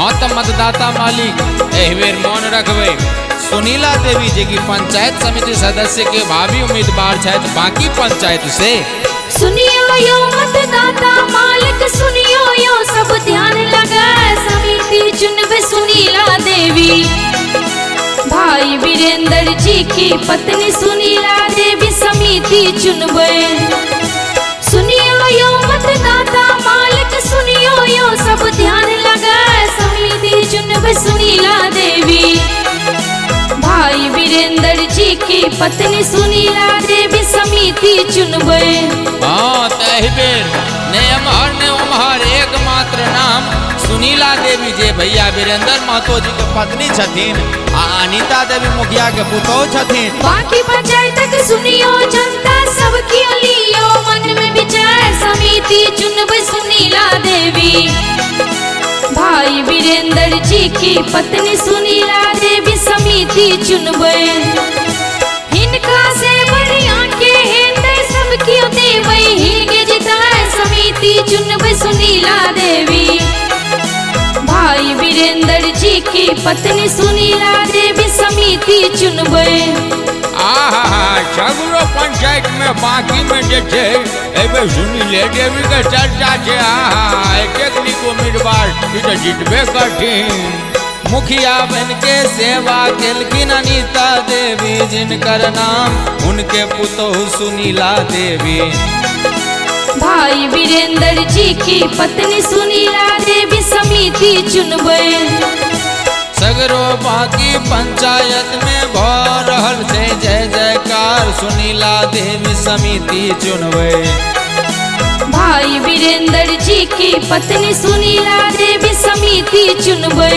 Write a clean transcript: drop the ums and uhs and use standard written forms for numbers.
हाँ तऽ मतदाता मालिक, एहि बेर मोन रखबै, सुनीला देवी जे कि पंचायत समिति सदस्य के भावी उम्मीदवार छथि बाकी पंचायत से। सुनियो यो मतदाता मालिक, सुनियो यो सब ध्यान लगा, समिति चुनबे सुनीला देवी। भाई वीरेंद्र जी की पत्नी सुनीला देवी समिति चुनबे। सुनियो यो मतदाता मालिक, सुनियो यो सब ध्यान लगा, समिति चुनबे सुनीला देवी। भाई वीरेंद्र जी की पत्नी सुनीला देवी समिति चुनबे। हाँ तऽ एहि बेर ने एम्हर ने ओम्हर, एकमात्र नाम सुनीला देवी, जे भैया वीरेंद्र महतो जी के पत्नी छथिन आ अनीता देवी मुखिया के पुतोहु छथिन। बाकी पंचायतक सुनियो जनता सब क्यों लियो मन में विचार, समिति चुनबे सुनीला देवी। भाई वीरेंद्र जी की पत्नी सुनीला देवी समिति चुनबे। हिनका से बढ़िया के हेतै सब क्यों देबै हिनके जिताय, समिति चुनबे सुनीला देवी। भाई वीरेंद्र जी की पत्नी सुनीला देवी समिति चुनबे। आहा, सगरो पंचायत में बाकी में जे छै एहि बेर सुनीले देवी के चर्चा छै। आहा, एतेक नीक उम्मीदवार, ई तऽ जीतबे करथिन। मुखिया बन के सेवा केलखिन अनीता देवी, जिनकर नाम उनके पुतोहु सुनीला देवी। भाई वीरेंद्र जी की पत्नी सुनीला देवी समिति चुनबे। सगरो बाकी पंचायत में भ रहल छै जय जयकार, सुनीला देवी समिति चुनबै। भाई वीरेंद्र जी की पत्नी सुनीला देवी समिति चुनबे।